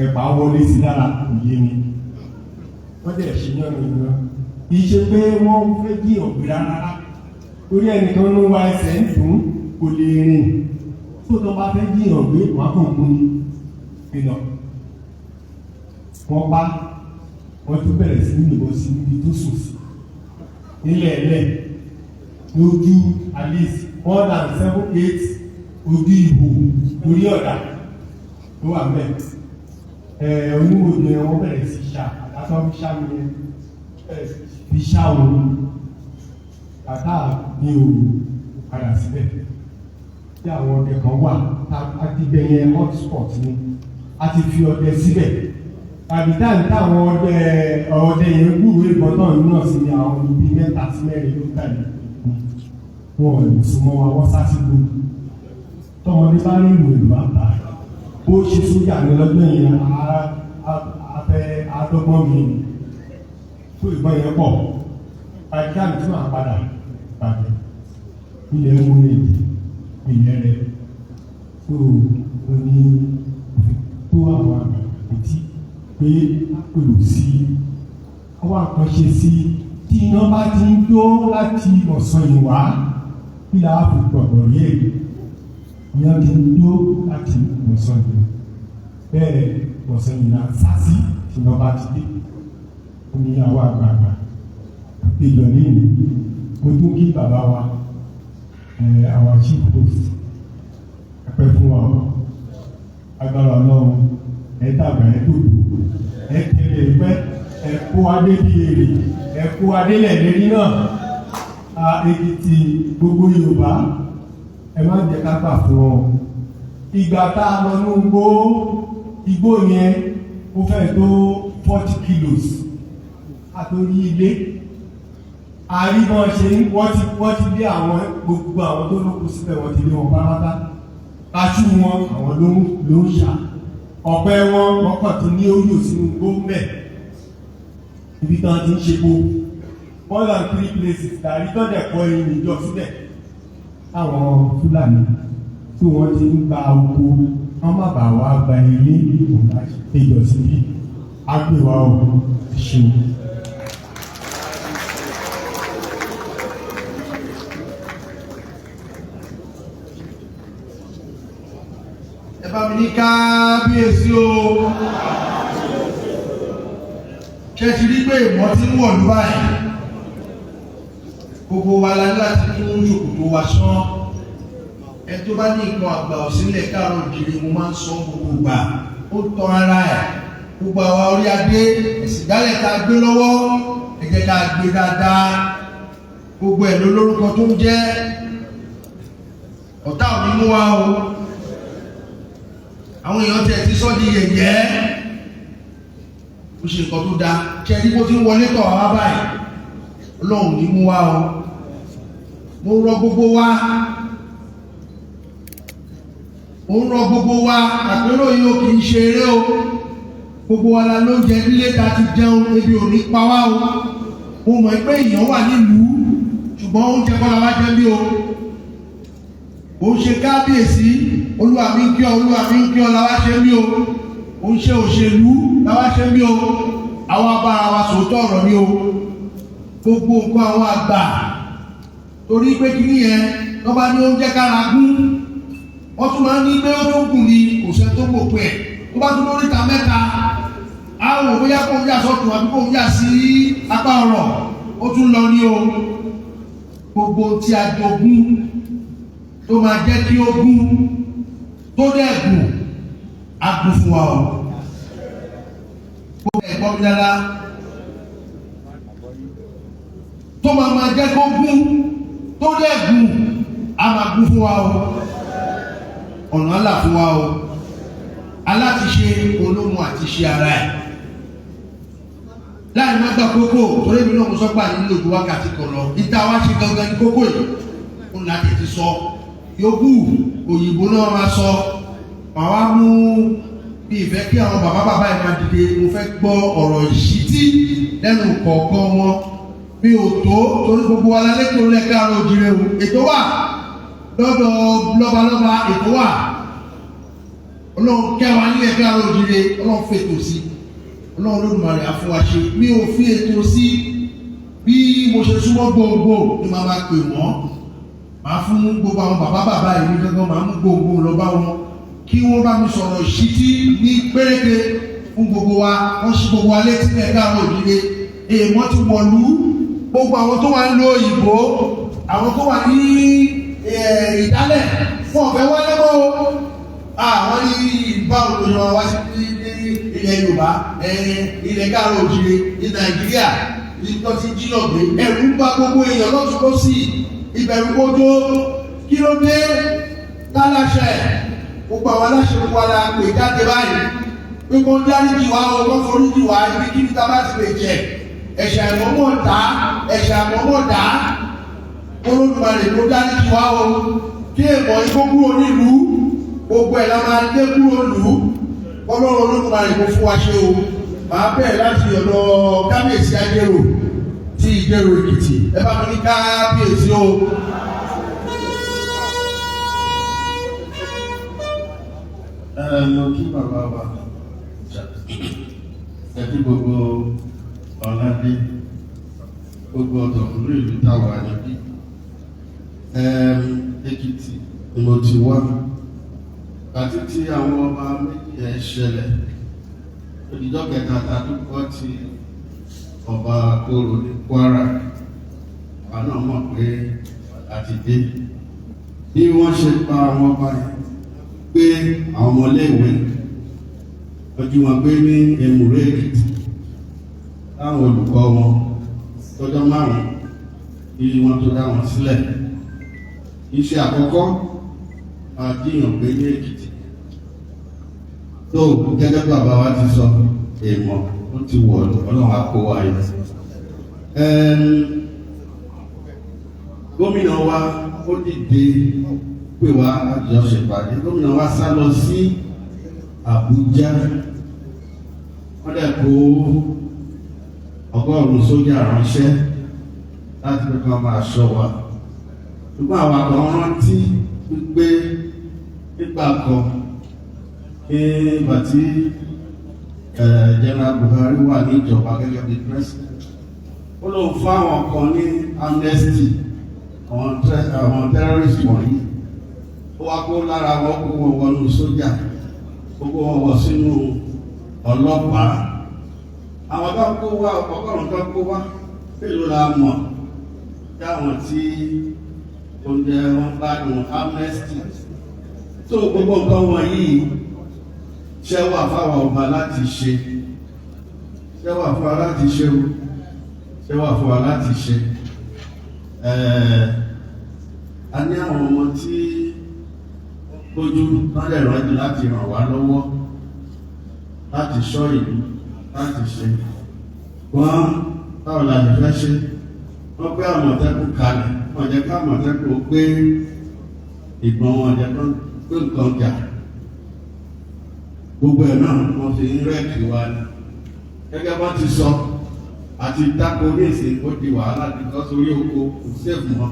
ẹ̀pà wọlé sí lára, kò yé mi. Wọ́n dẹ̀ ṣe yànnà ìran, kì í ṣe pé wọ́n fẹ́ jí ọ̀gbìn rárá, orí ẹnìkan ló wá, ẹsẹ̀ ń dùn, kò lè rìn. Tó tó bá fẹ́ jí ọ̀gbìn, wọ́n kàn mú ni ìlọ. Wọ́n pa wọ́n, tún bẹ̀rẹ̀ sí ní yìnbọn sí níbi tó sùn sí nílẹ̀ ẹlẹ̀ lójú, at least more than seven, eight ojú ìbò lórí ọ̀dà tó wà mẹ́. Ẹ̀ onímọ̀jọ yẹn, wọ́n bẹ̀rẹ̀ sí ṣá àdásọ́ fi ṣá mi yẹn, bẹ̀rẹ̀ sí fi ṣá òun bàtà mi ò padà síbẹ̀. Tí àwọn ọdẹ kan wà á ti bẹ̀ yẹn, hotspot ni, a ti fi ọdẹ síbẹ̀. Tàbí táyì táwọn ọdẹ yẹn gbúròó ìbọn náà náà sí ni àwọn ibi mẹ́ta sí mẹ́rin ló tẹ̀lé. Wọn ò lè súnmọ́ wa, wọ́n sá sí gbogbo. Tọmọdé bá rí ìwé ìlú àbá bó ṣe sójà ní lọ́jọ́ yẹn, á fẹ́ àádọ́gbọ́n mi tó ìbọn yẹn pọ̀ àti àmì tí màá padà bàjẹ́ ilẹ̀ ń wọlé ilẹ̀ rẹ̀ tó o ní òfin tó àwọn àgbà létí pé pèrò sí ọwọ́ àkànṣe sí tí iná bá ti ń jó láti ọ̀sán ìwá bí la fi gbọ̀gbọ̀ rí èyí. Iná ti ń jó láti ọ̀sán ìwá bẹ́ẹ̀, ọ̀sán ìlà sásí tí iná bá ti dé. Ó ní àwọn àgbààgbà ìjọ ní ìlú. Mo tún kí bàbá wa, àwọn chief host, ẹpẹ fún wa. Agbára Ọlọ́run, ẹ dàgbà, ẹ dòdò, ẹ tẹlẹ pẹ, ẹ kó adé bí èrè, ẹ kó adélẹ̀ lérí náà. Èkìtì, gbogbo Yorùbá, ẹ má jẹ́ ká gbà fún ọ. Ìgbà tá a lọ ní igbó, igbó yẹn ó fẹ́ tó 40 kilos àtòrí ilé àríwọ̀n ṣe ń wọ́n ti lé àwọn gbogbo àwọn tó lóko síbẹ̀, wọ́n ti lé wọn pátápátá. Kaṣú wọn, àwọn ló ń ṣá ọ̀pẹ wọn, wọ́n kàn ti ní oyò sínú gómẹ̀ ibi tán ti ń ṣe po. More than three places tàbí tán dẹ̀ kọ́ ẹyin ìjọ síbẹ̀. Àwọn Fúlàní tí wọ́n ti ń gba oko, wọ́n má bàa wá gba ilé ìwọ̀n ìjọ síbí. Á gbé wa o, ṣeun. Ẹ bá mi ní kábíyèsí o. Ṣe ti rí pé ìmọ̀ tí ń wọ̀lú báyìí? Gbogbo wa la ní láti tún ṣòkòtò wa sán. Ẹ tó bá ní nǹkan àgbà òsílẹ̀ káàrọ̀ òjìrì, mo máa ń sọ gbogbo ìgbà, ó tan ara ẹ̀. Gbogbo àwa orí adé, ẹ̀sìn ìdálẹ̀ tá a gbé lọ́wọ́, ẹ jẹ́ ká gbé dáadáa. Gbogbo ẹ̀ ló lórúkọ tó ń jẹ́. Ọ̀tá ò ní mú wa o. Àwọn èèyàn tiẹ̀ ti sọ́ di yẹ̀yẹ́, ó ṣe nǹkan tó dáa. Ṣe ní bó ti ń wọlé tọ̀ wá báyìí? Ọlọ́run ní mú wa o. Mo rọ gbogbo wa, mo ń rọ gbogbo wa. Àpérò yìí ò kì í ṣe eré o. Gbogbo wa la lóúnjẹ nílé ta ti jẹun, ebi ò ní pa wá o. Mo mọ̀ pé èèyàn wà nílùú, ṣùgbọ́n oúnjẹ kọ́ la wá jẹ bí o. Ò ń ṣe kábíyèsí, olúwa mi ń kí ọ, olúwa mi ń kí ọ la wá ṣe bí o. Ò ń ṣe òṣèlú la wá ṣe bí o. Àwa bára wa sòótọ́ ọ̀rọ̀ ni o. Gbogbo nǹkan àwọn àgbà, torí pé kíní yẹn tó bá ní oúnjẹ kára gún, wọ́n tún máa ń ní pé ó tó gùn ni, kò sẹ́ tó mọ̀ pé ẹ̀ tó bá tún lóríta mẹ́ta, á wò bóyá kó ń yà sọ́tún àbí kó ń yà sí apá ọ̀rọ̀, ó tún lọ ní o. Gbogbo tí a jogún tó máa jẹ́ kí ó gún tó dẹ̀ gùn, á gún fún wa o. Gbogbo ẹ̀gbọ́n mi dáadáa, tó máa jẹ́ kó gún tó dẹ̀ gùn, á máa gún fún wa o. Ọ̀nà àlà fún wa o. Alátiṣe olóhùn àti ṣe ara ẹ̀ láì má gbà kókó, torí èmi náà mo sọ pé àní nílò ju wákàtí kan lọ. Níta wá ṣe gangan ní kókó yìí, ó ní láti ti sọ yòókù, òyìnbó náà máa sọ. Màá wá mú bí ìfẹ́ kí àwọn bàbá bàbá yìí máa dìde. Mo fẹ́ gbọ́ ọ̀rọ̀ ìṣítí lẹ́nu kọ̀ọ̀kan wọn. Mi ò tó, torí gbogbo wa lálẹ́ tó lẹ́ káàárọ̀ òjìrè o. Ètò wà lọ́dọ̀ lọ́balọ́ba, ètò wà. Ọlọ́run kẹwàá nílẹ̀ káàárọ̀ òjìrè, Ọlọ́run fètò sí, Ọlọ́run Olódùmarè àfọwáṣe. Mi ò fi ètò sí bí mo ṣe súnmọ́ gbogbo ni màá máa pè wọ́n. Màá fún gbogbo àwọn bàbá bàbá yìí ní gángan, màá mú gbogbo lọ bá wọn kí wọ́n bá mi sọ̀rọ̀ ìṣítí ní péréte fún gbogbo wa. Wọ́n ṣí gbogbo wa létí ní ẹ̀ka àwọn òjìrè. Èèmọ̀ ti wọ̀lú. Gbogbo àwọn tó wà ń lo òyìnbó, àwọn tó wà ní ìdálẹ̀ fún ọ̀fẹ́ wálé mọ́ o. Àwọn ní báwo ló yan wá sí ilẹ̀ Yorùbá, ilẹ̀ káàrọ̀ òjìrè ní Nàìjíríà tó ti jí náà gbé? Ẹ̀rù ń bá gbogbo èèyàn lọ́tún lọ́sì, ìbẹ̀rù gbójó. Kí ló dé táláṣẹ? Gbogbo àwọn aláṣẹ, gbogbo ara pè jáde báyìí pé kó ń dáríjì wá o, kó foríjì wá ibi kíbi tá a bá ti lè jẹ ẹ̀ṣẹ̀ àìmọ́mọ́ dá, ẹ̀ṣẹ̀ àìmọ́mọ́ dá. Olódùmarè ló dáríjì wá o, kí èèmọ̀ ikó kúrò nílùú, gbogbo ẹ̀ la máa lé kúrò lù ú. Ọlọ́run Olódùmarè kó fún wa ṣe o. Màá bẹ̀rẹ̀ láti ọ̀dọ̀ Kábíyèsí Ajérò tí Ìjẹ̀rò Èkìtì. Ẹ bá mi ní kábíyèsí o. Ẹ lọ kí bàbá wa, ẹ kí gbogbo ọ̀làdé, gbogbo ọ̀dọ̀kùnrin ìlú táwa níbí. Èkìtì ni mo ti wá. Àti tí àwọn ọba méjì ẹ̀ ṣẹlẹ̀, òdìjọ́ kẹta tàdúkọ́ ti ọba Kóró ní Kwara, àwa náà mọ̀ pé àti dé. Bí wọ́n ṣe pa àwọn ọba yẹn, pé àwọn ọmọléèwé ojú wọn gbé ní Èmùrè Èkìtì, táwọn olùkọ́ wọn tọjọ́ 5 kí wọ́n tó dá wọn sílẹ̀. Iṣẹ́ àkọ́kọ́ àdíyàn gbé ní Èkìtì tó, gẹ́gẹ́ bí bàbá wa ti sọ, èèmọ̀ ó ti wọ̀, Ọlọ́run á kó wa yọ. Gómìnà wa ó dìde pè wá àjọṣepàdé. Gómìnà wa sá lọ sí Àbújá, wọ́n dẹ̀ kó 100 sójà ránṣẹ́ láti pé kí wọ́n máa ṣọ́ wa. Ṣùgbọ́n àwọn àgbà wọn rántí wípé nígbà kan, nígbà tí General Buhari wà ní ìjọba gẹ́gẹ́ bí president, ó lóun fún àwọn kan ní amnesty, àwọn terrorist wọ̀nyí. Ó wá kó lára wọn, kó wọn wọnú sójà, kó kó wọn wọ sínú ọlọ́pàá. Àwọn tó kó wá, 100 tó kó wá, mélòó la mọ̀ kí àwọn tí oúnjẹ wọn bá dùn amnesty tó? Gbogbo nǹkan wọ̀nyí, ṣẹ́ wà fáwọn ọba láti ṣe, ṣẹ́ wà fún wa láti ṣe o, ṣẹ́ wà fún wa láti ṣe. A ní àwọn ọmọ tí gbójú wọ́n lè rọ́jú láti ràn wá lọ́wọ́ láti ṣọ́ ìlú láti ṣe wọ́n. Báwo la lè fẹ́ ṣe? Wọ́n gbé Àmọ̀tẹ́kùn kalẹ̀, wọ́n jẹ́ ká Àmọ̀tẹ́kùn ó gbé ìbọn, wọn jẹ́ kó gbé nǹkan jà. Gbogbo ẹ̀ náà wọ́n fi ń rẹ́ẹ̀kì wa ni. Gẹ́gẹ́ bá ti sọ àti dáko ní ìsìn, ó di wàhálà because orí oko kò sèfù mọ́.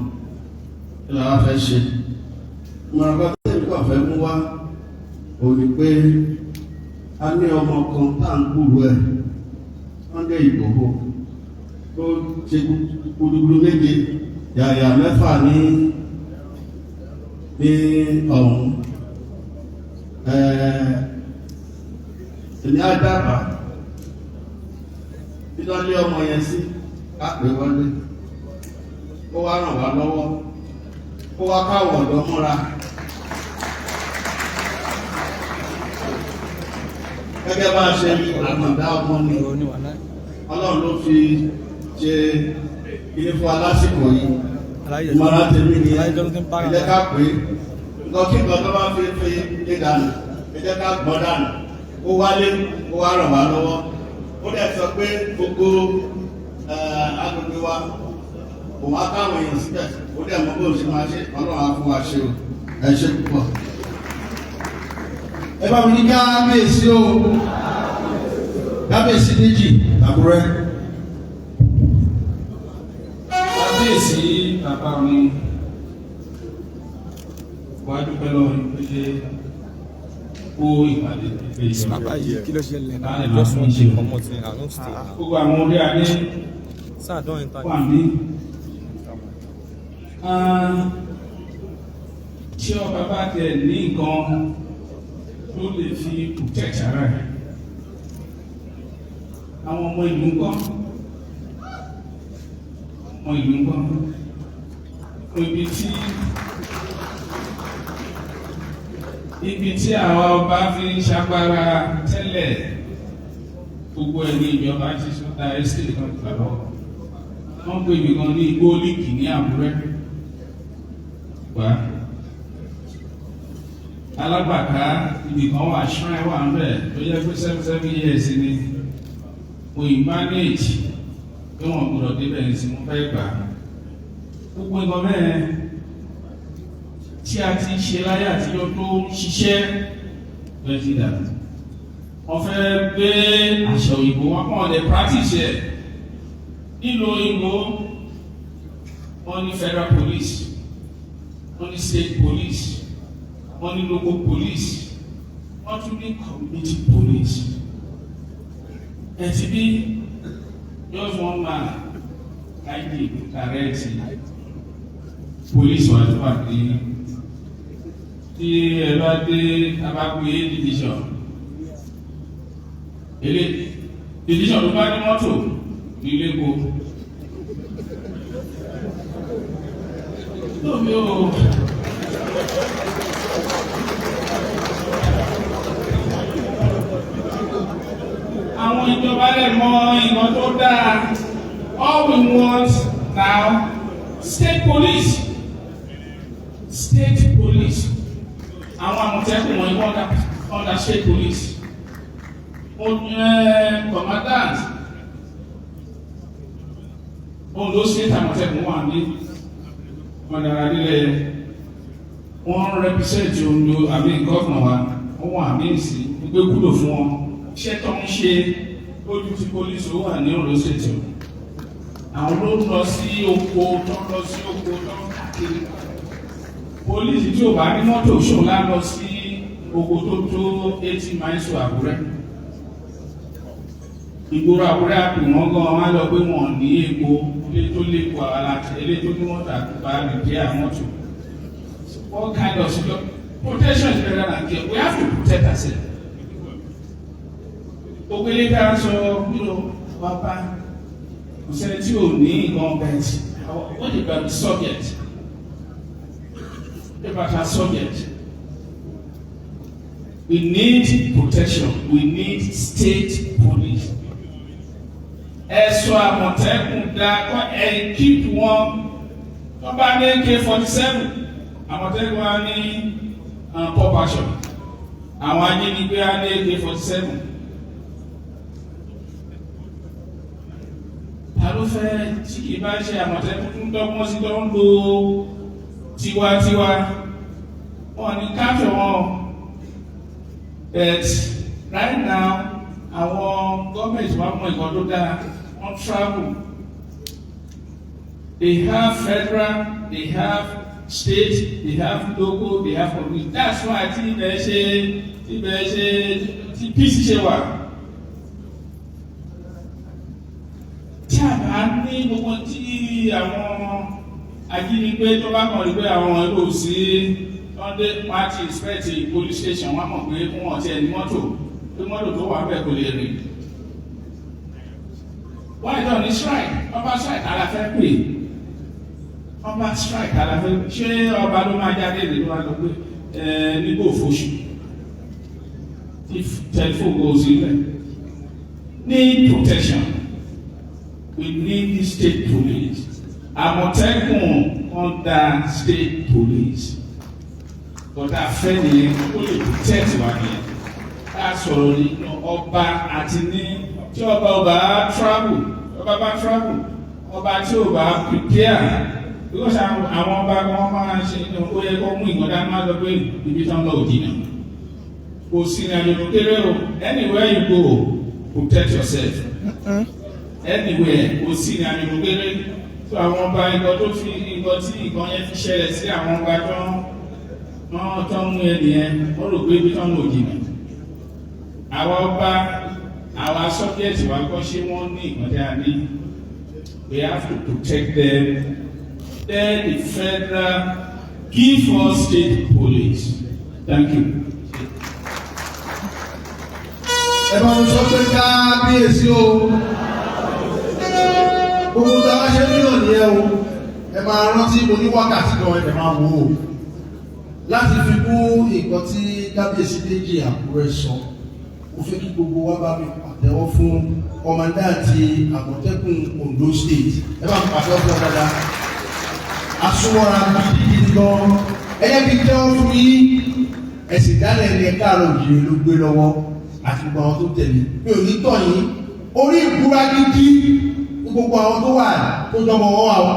Kí la wá fẹ́ ṣe? Ìmọ̀ràn kan tí èmi kàn fẹ́ mú wá ò ní pé a ní ọmọ kan tá à ń gbúrò ẹ̀, Sunday Ìgbòho, tó ṣe gudugudu méje yàyà mẹ́fà ní ọ̀hún. Èmi á dábàá lílọ́lé ọmọ yẹn sí ká pè wọlé, kó wá ràn wá lọ́wọ́, kó wá káwọ̀ ọ̀dọ́ múra. Gẹ́gẹ́ bá a ṣe rí, àmọ̀dá ọmọ ni Ọlọ́run ló fi ṣe ilé fún wa lásìkò yìí. Ìmọ̀ràn tèmi ni, ẹ jẹ́ ká pè é. Nǹkan kí nǹkan tó bá fi lé dànù, ẹ jẹ́ ká gbọ́n dànù, ó wálé, ó wá ràn wá lọ́wọ́. Ó dẹ̀ sọ pé gbogbo agbègbè wa, òun á káwọn èèyàn síbẹ̀. Ó dẹ̀ mọ bóun ṣe máa ṣe. Ọlọ́run á fún wa ṣe o. Ẹ ṣe púpọ̀. Ẹ bá mi ní kábíyèsí o. Kábíyèsí Déjì Àkúrẹ́. Kábíyèsí, bàbá mi, wàá dúpẹ́ lọ́wọ́ yín pé kó ìpàdé pípé yìí. Bàbá yìí, kí ló ṣẹlẹ̀ náà? Láàrin Just máa want ń ṣe to comot in. I no stay. Gbogbo àwọn orí adé Sir, don enter. wà ní. Ah, tí ọba bá tiẹ̀ ní nǹkan tó lè fi protect ara ẹ̀, àwọn ọmọ ìlú ńkọ́? Ọmọ ìlú ńkọ́? Ibi tí àwọn ọba fi ń ṣagbára tẹ́lẹ̀, gbogbo ẹ̀ ní ìjọba ti sọ́ta estate kan ti bàbá wọ́n pè mí kan ní igbó líìkì ní Àkúrẹ́ wá. Alágbàká, ibì kan wà, shrine wà ń bẹ̀ tó yẹ pé 7 7 years ni mo ì manage pé wọ́n gbọ́dọ̀ débẹ̀ ní sí, mo fẹ́ gbà á. Gbogbo nǹkan bẹ́ẹ̀ tí a ti ṣe láyé àtijọ́ tó ń ṣiṣẹ́ bẹ́ẹ̀ ti dà. Wọ́n fẹ́ gbé àṣà òyìnbó wọn kàn lè practice ẹ̀. Nílùú òyìnbó, wọ́n ní federal police, wọ́n ní state police, wọ́n ní local police, wọ́n tún ní community police. Ẹ ti bí just one man ID direct police wa tó wà ní tí ẹ bá dé abákùnrin A division, èlé division tó bá ní mọ́tò ní ilé-epo lómi o. Àwọn ìjọba lè mọ nǹkan tó dáa. All we want now, state police, state police. Àwọn Àmọ̀tẹ́kùn wọ̀nyí wọ́n under state police. Commandant Ondo State Àmọ̀tẹ́kùn wà ní ọ̀dàrà nílẹ̀. Wọ́n represent Ondo àmì gọ́ọ̀nà wa, wọ́n wà ní ìsìn gbé kúrò fún wọn. Iṣẹ́ tó ń ṣe lójú tí police ó wà ní Ondo State o. Àwọn ló ń lọ sí oko, tó ń lọ sí oko, tó ń káàkiri. Police tí ò bá ní mọ́tò ṣòlá lọ sí oko tó tó 80 miles to Àkúrẹ́, ìgboro Àkúrẹ́ àpè wọ́n gan, wọn á lọ pé wọ́n ní epo. Ilé tó lépo aláṣẹ, ilé tó ní mọ́tò àtúbà repair mọ́tò. What kind of security? Protection is better than care. We have to protect ourselves. Gbogbo ilé tá a sọ nínú bàbá, kò sẹ́ni tí ò ní nǹkan bẹ̀rẹ̀. What about the subject? What about our subject? We need protection. We need state police. Ẹ̀sọ́ Àmọ̀tẹ́kùn dá kọ́ ẹ̀ keep wọn. Wọ́n bá ní AK-47, Àmọ̀tẹ́kùn á ní pop action. Àwọn ajínigbé á ní AK-47. Ta ló fẹ́ tí kì í bá ṣe Àmọ̀tẹ́kùn tó ń dọ́gbọ́n sí, tó ń lo tiwantiwa? Wọn ní capture wọn. But right now, àwọn gọ́ọ̀mẹ̀ntì wa mọ nǹkan tó dáa. Wọ́n travel. They have federal, they have state, they have local, they have community. That's why tí ibẹ̀ ṣe tí peace ṣe wà. Tí a bá ní gbogbo tí àwọn ajínigbé tó bá kàn rí pé àwọn ẹgbẹ́ òsì wọ́n dé, wọ́n á ti inspect police station, wọ́n á mọ̀ pé wọ́n ti ẹ̀ ní mọ́tò, pé mọ́tò tó wà bẹ́ẹ̀ kò lè rìn. Wọ́n ìjọ ní strike, ọba strike ala fẹ́ pè, ọba strike ala fẹ́. Ṣé ọba ló máa jáde lè ló wá lọ pé ẹ nígbò foṣù tí telephone kò sí rẹ̀? Need protection. We need the state police, Àmọ̀tẹ́kùn under state police. Bọ̀dá fẹ́ nìyẹn, ó lè protect wa nìyẹn. Ká sọ̀rọ̀ ní ọba àti ní tí ọba travel, ọba bá travel, ọba tí ò bá prepare, because àwọn ọba kan máa ń ṣe, ó yẹ kó mú ìgbọ̀dá máa lọ pé ibi tán lọ òjìnà kò sí ní àjò tó kéré o. Anywhere you go, protect yourself. Anywhere, kò sí ní àjò tó kéré. So àwọn ọba, nǹkan tó fi nǹkan tí nǹkan yẹn fi ṣẹlẹ̀ sí àwọn ọba tó wọ́n tó ń mú ẹnìyẹn, wọ́n rò pé ibi tán lọ òjìnà. Àwa ọba, àwa subject wa kọ́, ṣé wọ́n ní nǹkan tí a ní? We have to protect them. Then the federal give us state police. Thank you. Ẹ bá mi sọ pé kábíyèsí o. Gbogbo tá a bá ṣe nínà nìyẹn o. Ẹ máa rántí mo ní wákàtí kan, ẹ máa wò ó láti fi kún nǹkan tí Kábíyèsí Déjì Àkúrẹ́ sọ. Mo fẹ́ kí gbogbo wa bá mi pàtẹ́wọ́ fún commandant Àmọ̀tẹ́kùn Ondo State. Ẹ bá mi pàtẹ́wọ́ fún ọ dáadáa. Asúnmọ́ra gidigidi gan. Ẹ jẹ́ kí n tẹ́wọ́ fún yín. Ẹ̀sìn ìdálẹ̀ ní ẹ̀ka àrò òjìrì ló gbé lọ́wọ́ àti gbogbo àwọn tó tẹ̀lé. Mi ò ní tọ̀ yín. Orí ìbúra gidi ní gbogbo àwọn tó wà tó jọmọ wọn wà.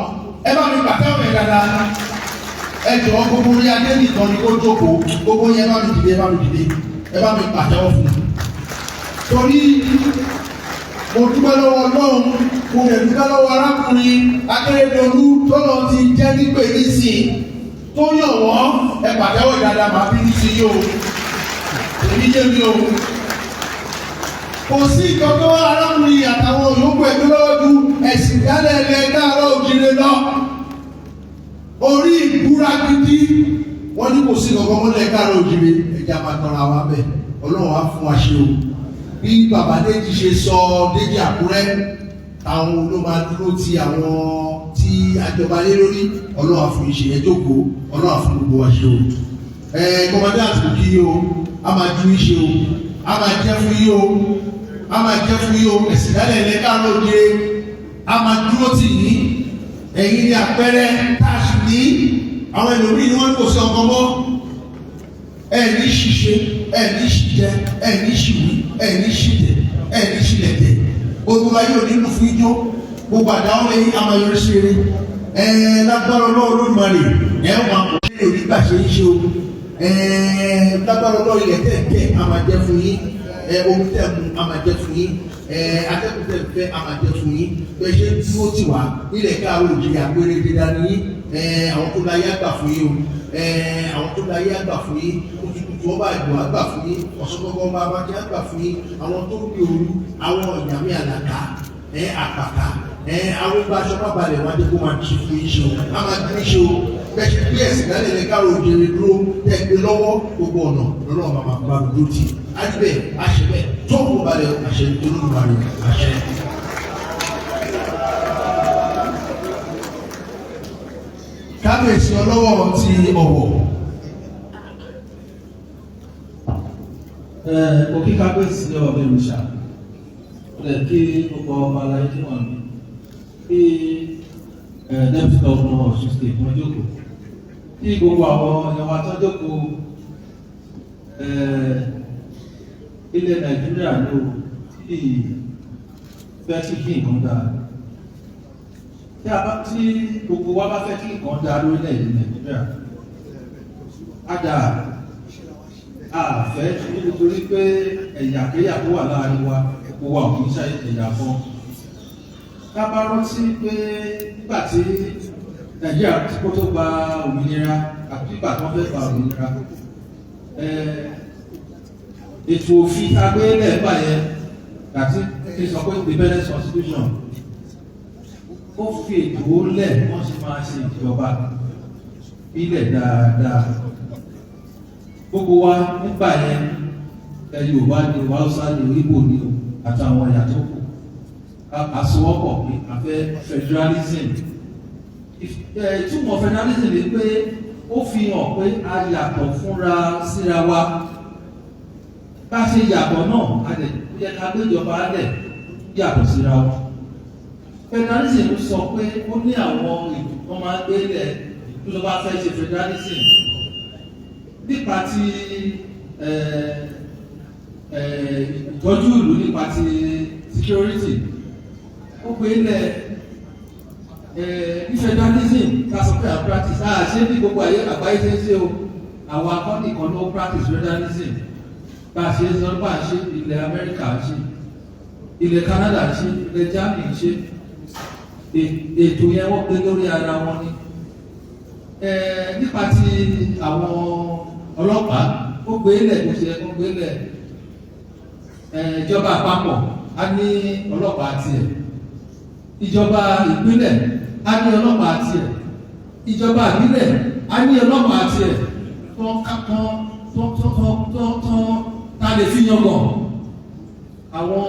Ẹ bá mi pàtẹ́wọ̀ yẹn dáadáa. Ẹ jọ̀ọ́, gbogbo orí adé nìkan ni kó jókòó. Gbogbo yẹn, ẹ bá mi dìde, ẹ bá mi dìde, ẹ bá mi pàtẹ́wọ̀ fún un. Torí mo dúpẹ́ lọ́wọ́ Ọlọ́run, mo lè dúpẹ́ lọ́wọ́ arákùnrin Akérédolú tọ́lọ́ ti jẹ́ nípè nísìn tó yàn wọ́n. Ẹ pàtẹ́wọ̀ dáadáa, màá bínú sí yìí o, èmi yé mi o. Kò sí ìkọ̀kọ́ arákùnrin àtàwọn yòókù ẹgbẹ́ lọ́wọ́ ju ẹ̀sìn ìdálẹ̀ ilẹ̀ káàárọ̀ òjìrè lọ. Orí ìbúra gidi wọ́n ní kò sí ìkọ̀kọ́ mọ́lẹ̀ káàárọ̀ òjìrè. Ẹ̀jẹ̀ àmàtọ́ra wa bẹ̀, Ọlọ́run á fún wa ṣe o. Bí bàbá Déjì ṣe sọ, Déjì Àkúrẹ́, táwọn ló máa dúró ti àwọn tí àjọba lé lórí. Ọlọ́run á fún yín ṣe. Ẹ jókòó. Ọlọ́run á fún gbogbo wa ṣe o. Ẹ commandant, kò kí yín o. A máa ju yín ṣe o, a máa jẹ́ fún yín o, a máa jẹ́ fún yín o. Ẹ̀sìn dálẹ̀ ilẹ̀ káàárọ̀ òjìrè a máa dúró tì yín. Ẹ̀yin ní àpẹẹrẹ tá a sì ní. Àwọn ẹlòmíì ni wọ́n kò sí ọkọ mọ́. Ẹ ní ṣiṣe, ẹ ní ṣìjẹ, ẹ ní ṣìwí, ẹ ní ṣìtẹ, ẹ ní ṣìlẹ̀tẹ̀. Gbogbo ayé òní lù fún ijó. Gbogbo àdáwọ́ lẹ́yìn a máa yọrí sí eré. Ẹ lágbára Ọlọ́run Olódùmarè, ẹ wà mọ̀ ẹ òní gbà ṣe ń ṣe o. Ẹ lágbára Ọlọ́run, ilẹ̀ tẹ̀ tẹ̀ a máa jẹ́ fún yín. Ẹ omi tẹ̀ mu a máa jẹ́ fún yín. Ẹ atẹ́kùn tẹ̀ fẹ́ a máa jẹ́ fún yín. Bẹ́ẹ̀ ṣe dúró tì wá nílẹ̀ káàárọ̀ òjìrì, àpẹẹrẹ dídá ní yín. Ẹ àwọn tó láyé àgbà fún yín o. Ẹ àwọn tó láyé àgbà fún yín. Kùtùkùtù ọba ìbò àgbà fún yín, ọ̀sọ́gbọ́gbọ́ ọba abájẹ́ àgbà fún yín. Àwọn tó bí òru, àwọn ìyàmí àlàkà, ẹ àpàkà, ẹ àwọn ibà aṣọ má balẹ̀ wájú kó máa ti fún yín ṣe o, a máa dín ṣe o. Bẹ́ẹ̀ ṣe bí ẹ̀sìn lálẹ́ lẹ káàró òjèrè dúró tẹ́ gbé lọ́wọ́, gbogbo ọ̀nà lọ́nà màmá bá mi dúró tì á níbẹ̀ àṣẹ bẹ́ẹ̀ tó kó balẹ̀ àṣẹ Olódùmarè àṣẹ. Kábíyèsí ọlọ́wọ́ ti Ọ̀wọ̀. Mo kí kábíyèsí ọ̀bẹ òrìṣà rẹ̀, kí gbogbo ọba aláyé tí wọ́n ní, kí deputy governor Ọ̀ṣun State wọ́n jókòó, kí gbogbo àwọn èèyàn wa tó jókòó. Ilẹ̀ Nàìjíríà ló tí fẹ́ kí nǹkan dáa. Tí a bá tí gbogbo wa bá fẹ́ kí nǹkan dáa lórílẹ̀-èdè Nàìjíríà, á dáa. A fẹ́ nítorí pé ẹ̀yàkéyà tó wà láàrin wa, gbogbo wa ò kì í ṣe ẹ̀yà kan. Ká bá rántí pé nígbà tí Nàìjíríà kó tó gba òmìnira àti nígbà tí wọ́n fẹ́ gba òmìnira, ètò òfin agbélẹ̀ gbà yẹn àti kí n sọ pé independence constitution, ó fi ètò lẹ̀ wọ́n sì máa ṣe ìjọba ilẹ̀ dáadáa. Gbogbo wa nígbà yẹn, ẹ Yorùbá ni o, Haúsá ni o, Ìgbò ni o, àtàwọn ẹ̀yà tó kù, àsowọ́pọ̀ pé a fẹ́ federalism. Ìtumọ̀ federalism ni pé ó fi hàn pé a yàtọ̀ fúnra síra wa. Bá ṣe yàtọ̀ náà, a lè yẹ ká gbéjọba lẹ̀ yàtọ̀ síra wọn. Federalism sọ pé ó ní àwọn ètò tó máa ń gbélé tó bá fẹ́ ṣe federalism nípa ti ìtọ́jú ìlú, nípa ti security. Ó gbé lẹ̀ ní federalism ká sọ pé à practice à ṣe ní gbogbo ayé àgbáyé ṣe ń ṣe o. Àwọn akọ́nì kan ló practice federalism bá a ṣe ń sọ bá a ṣe. Ilẹ̀ Amẹ́ríkà ń ṣe, ilẹ̀ Canada ń ṣe, ilẹ̀ Germany ń ṣe. Ètò yẹn wọ́n gbé lórí ara wọn ni. Nípa ti àwọn ọlọ́pàá, ó gbé lẹ̀ bó ṣe ó gbé lẹ̀. Ìjọba àpapọ̀ á ní ọlọ́pàá tiẹ̀, ìjọba ìpínlẹ̀ á ní ọlọ́pàá tiẹ̀, ìjọba ìbílẹ̀ á ní ọlọ́pàá tiẹ̀ tó tó tó tó tó tó tá lè fi yangàn. Àwọn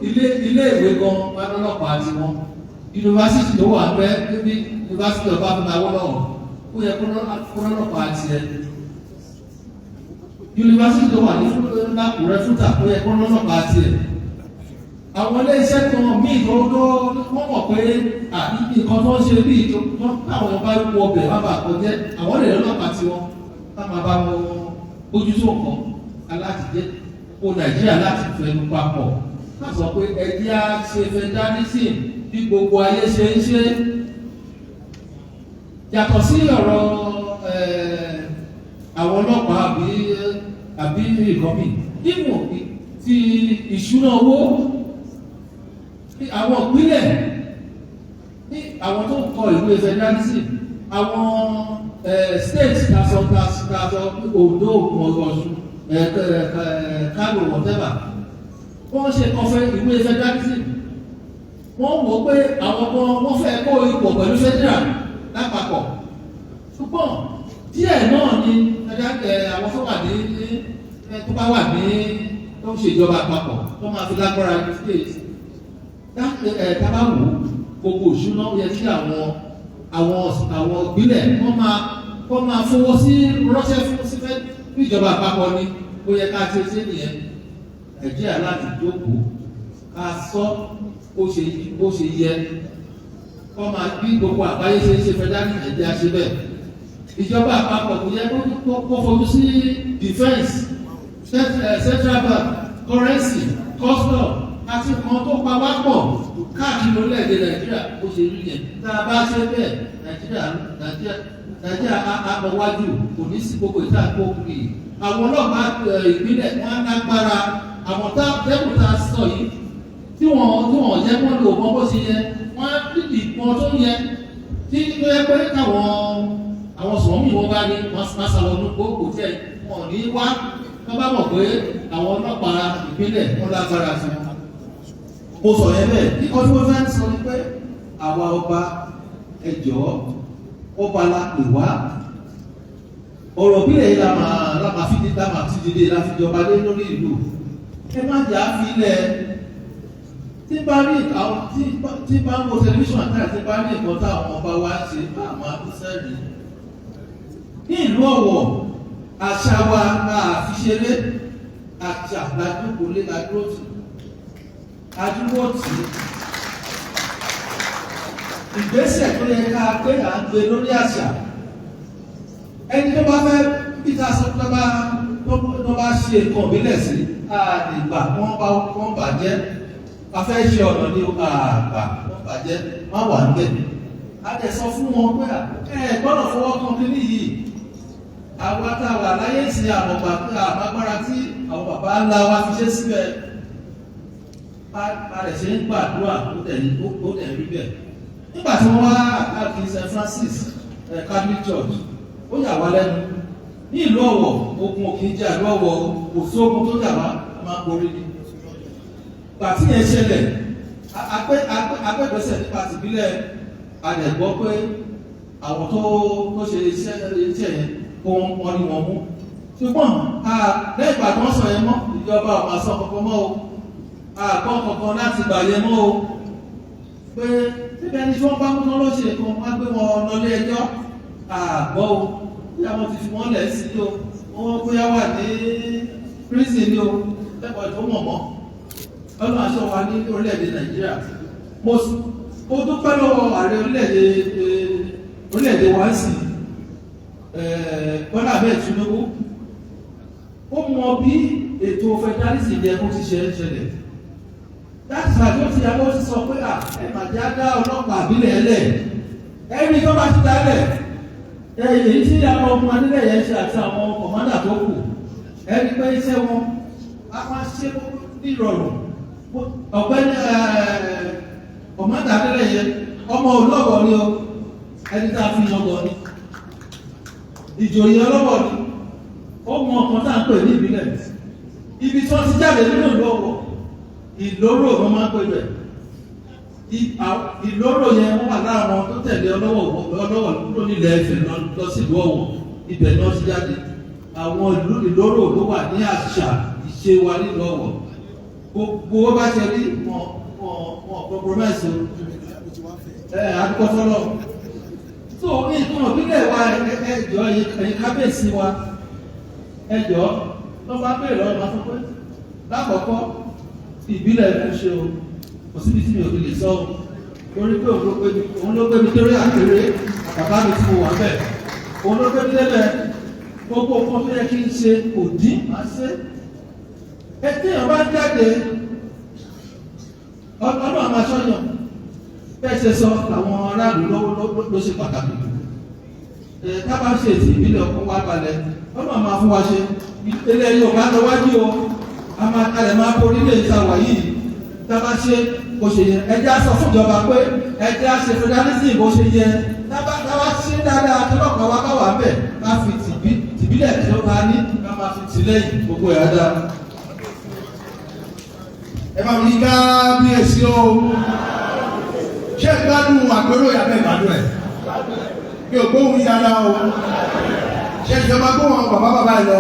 ilé ìwé gan wá lọ́lọ́pàá tiwọn. Yunifásitì tó wà pẹ́ níbi, Yunifásitì Ọbáfẹ́mi Awólọ́wọ̀, ó yẹ kó lọ́lọ́pàá tiẹ̀. Yunifásitì tó wà ní Lákùrẹ́, FUTA, ó yẹ kó lọ́lọ́pàá tiẹ̀. Àwọn ilé iṣẹ́ kan míì tó wọ́n mọ̀ pé nǹkan tó ń ṣe bíi tó táwọn bá wọ ọbẹ̀ má bàa kọjẹ́, àwọn lè lọ́lọ́pàá tiwọn ká máa bá wọn bójútó nǹkan alátijẹ́ kó Nàìjíríà láti fẹnu papọ̀ ká sọ pé ẹjẹ́ á ṣe federalism bí gbogbo ayé ṣe ń ṣe. Yàtọ̀ sí ọ̀rọ̀ àwọn ọlọ́pàá àbí nǹkan míì, nínú ti ìṣúná owó àwọn ìpínlẹ̀, ní àwọn tó ń kọ ìwé federalism, àwọn state tasọ tasọ, Ondo, Ògùn, Ọ̀ṣun, Kano, whatever, wọ́n ṣe kọfẹ́ ìwé federalism, wọ́n wò pé àwọn kan wọ́n fẹ́ kó ipò pẹ̀lú federal lápapọ̀, ṣùgbọ́n díẹ̀ náà ni àwọn tó wà ní tó bá wà ní tó ń ṣèjọba àpapọ̀ tó máa fi lágbára ní state. Tá bá wò gbogbo ìṣúná, yẹ kí àwọn ìbílẹ̀ wọ́n máa fowó sí ránṣẹ́ fún sífẹ́ ìjọba àpapọ̀ ni. Ó yẹ ká ṣe nìyẹn. Nàìjíríà láti jókòó ká sọ bó ṣe yẹ kọ́ máa bí gbogbo àgbáyé ṣe ń ṣe federal. Nàìjíríà ṣe bẹ́ẹ̀, ìjọba àpapọ̀ kò yẹ kó fojú sí defence, central bank, currency, custom àti nǹkan tó pa wá pọ̀ káàkiri orílẹ̀-èdè Nàìjíríà. Bó ṣe rí yẹn, tá a bá ṣe bẹ́ẹ̀, Nàìjíríà á lọ wájú, kò ní sí gbogbo ìta kókiri. Àwọn ọlọ́pàá ìpínlẹ̀ wọn á lágbára. Àwọn tá dẹ́kun tá a sọ yìí tí wọ́n jẹ́ wọ́n lò wọ́n bó ṣe yẹ, wọ́n á níbi ìpọn tó yẹ tí ó yẹ pé káwọn àwọn sọ̀mí wọn bá ní wọ́n sá lọ ní kó tẹ̀ wọn ò ní wá. Wọ́n bá mọ̀ pé àwọn ọlọ́pàá ìpínlẹ̀ wọn lágbára sí wọn. Mo sọ yẹn bẹ́ẹ̀. Kíkọ́ tí wọ́n fẹ́ sọ ni pé àwa ọba, ẹ jọ̀ọ́, ọba la pè wá. Ọ̀rọ̀ bílẹ̀ yìí la máa fi la máa ti dìde la fi jọba lé lórí ìlú. Ẹ má jà á fi ilẹ̀ tí bá rí àwọn tí bá ń wo tẹlifíṣàn àti bá rí nǹkan táwọn ọba wa ń ṣe bá àwọn akúṣẹ́rì ní ìlú Ọ̀wọ̀. Àṣà wa a fi ṣeré. Àṣà la jókòó lé, la dúró tì, adúró tì. Ìgbésẹ̀ tó yẹ ká gbé, à ń gbé lórí àṣà. Ẹni tó bá fẹ́ peter sọ tó bá ṣe nǹkan ìbílẹ̀ sí àgbà, wọ́n bá wọ́n bàjẹ́. A fẹ́ ṣe ọ̀nà ní àgbà, wọ́n bàjẹ́, má wà ń bẹ̀. A dẹ̀ sọ fún wọn pé ẹ gbọ́dọ̀ fọwọ́ kan kí nìyí. Àwa tá a wà láyé sí àmọ̀gbà àmàgbára tí àwọn bàbá ńlá wa fi ṣe síbẹ̀, bá rẹ̀ ṣe ń gbàdúrà, ó dẹ̀ rí bẹ́ẹ̀. Nígbà tí wọ́n wá àkáàkiri St Francis Catholic Church, ó yà wá lẹ́nu ní ìlú Ọ̀wọ̀. Ogun ò kì í jà ìlú Ọ̀wọ̀, kò sógun tó jà wá, a máa ń borí ni. Gbàtí yẹn ṣẹlẹ̀, agbẹ́gbẹ́sẹ̀ nípa tìbílẹ̀. A dẹ̀ gbọ́ pé àwọn tó ṣe iṣẹ́ yẹn kó wọ́n ní wọn mú, ṣùgbọ́n lẹ́yìn ìgbà tó ń sọ yẹn mọ́, ìjọba ò máa sọ kankan mọ́ o. Àgbọ̀n kankan láti gbà yẹn mọ́ o, pé síbẹ̀ ni tí wọ́n bá mú tán ló ṣe nǹkan, wọ́n á gbé wọn lọ ilé ẹjọ́. Àgbọ̀ o, bí àwọn ti fi wọ́n lẹ̀ sí o, wọ́n bóyá wà ní prison ni o, lẹ́kọ̀ọ́ tó mọ̀ mọ́. Ọlọ́run aṣọ wa ní orílẹ̀-èdè Nàìjíríà. Mo dúpẹ́ lọ́wọ́ ààrẹ orílẹ̀-èdè wa sí, Bọ́lá Ahmed Tinubu. Ó mọ bí ètò federalism yẹ kó ti ṣe ń ṣẹlẹ̀. Láti ṣàjọ tí a lọ ti sọ pé à ẹ mà jẹ́ á dá ọlọ́pàá àbílẹ̀ ẹlẹ̀ ẹ̀rí tó bá ti dálẹ̀, èyí tí àwọn ọmọ anílẹ̀ yẹn ṣe àti àwọn commander tó kù, ẹni pé iṣẹ́ wọn a máa ṣe nírọ̀rùn. Ọ̀gbẹ́ni commander anílẹ̀ yẹn, ọmọ olówó ni o, ẹni tá a fi yan gan ni, ìjòyè ọlọ́wọ́ ni. Ó mọ ọkàn tá à ń pè ní ìbílẹ̀. Ibi tí wọ́n ti jáde nínú ìlú Ọ̀wọ̀, Ìlóró ló máa ń pè bẹ̀. Ìlóró yẹn, wọ́n wà lára àwọn tó tẹ̀lé ọlọ́wọ̀ kúrò nílẹ̀ Ifẹ̀ lọ sí ìlú Ọ̀wọ̀. Ibẹ̀ náà ti jáde. Àwọn ìlú Ìlóró ló wà ní àṣà ìṣe wa nílùú Ọ̀wọ̀. Gbogbo bó bá ṣe rí wọn, wọn compromise o. Ẹ adúgbò fọlọ́. So nǹkan ìbílẹ̀ wa, ẹ jọ̀ọ́, ẹ̀yin kábíyèsí wa, ẹ jọ̀ọ́, tó bá bèèrè lọ́wọ́, máa sọ pé lákọ̀ọ́kọ́ ìbílẹ̀ kò ṣe o. Kò síbi tí mi ò fi lè sọ o, torí pé òun ló gbé mi torí àkèrè bàbá mi tí mo wà bẹ́ẹ̀, òun ló gbé mi débẹ̀. Gbogbo nǹkan tó yẹ kí n ṣe kò dín, máa ṣe. Ẹ téèyàn bá jáde, ọlọ́run máa ṣọ́yàn. Bẹ́ẹ̀ ṣe sọ àwọn aráàlú ló ṣe pàtàkì jù. Ẹ tá bá ṣe ètò ìbílẹ̀, ọkàn wa balẹ̀, ọlọ́run máa fún wa ṣe. Ilẹ̀ Yorùbá lọ wájú o, a máa kalẹ̀ máa borí lè ta wà yìí tá bá ṣe bó ṣe yẹ. Ẹ jẹ́ á sọ fún ìjọba pé ẹ jẹ́ á ṣe federalism bó ṣe yẹ. Tá bá ṣe dáadáa, tó lọ́kàn wa bá wà ń bẹ̀, ká fi tìbílẹ̀ tí ó bá ní, ká máa fi tì lẹ́yìn, gbogbo ẹ̀ á dáa. Ẹ bá mi ní kábíyèsí o. Ṣé ẹ gbádùn àpérò yàtọ̀ ìgbádùn ẹ̀? Mi ò gbóhùn yín dáadáa o. Ṣé ìjọba gbóhùn àwọn bàbá bàbá ẹ lọ?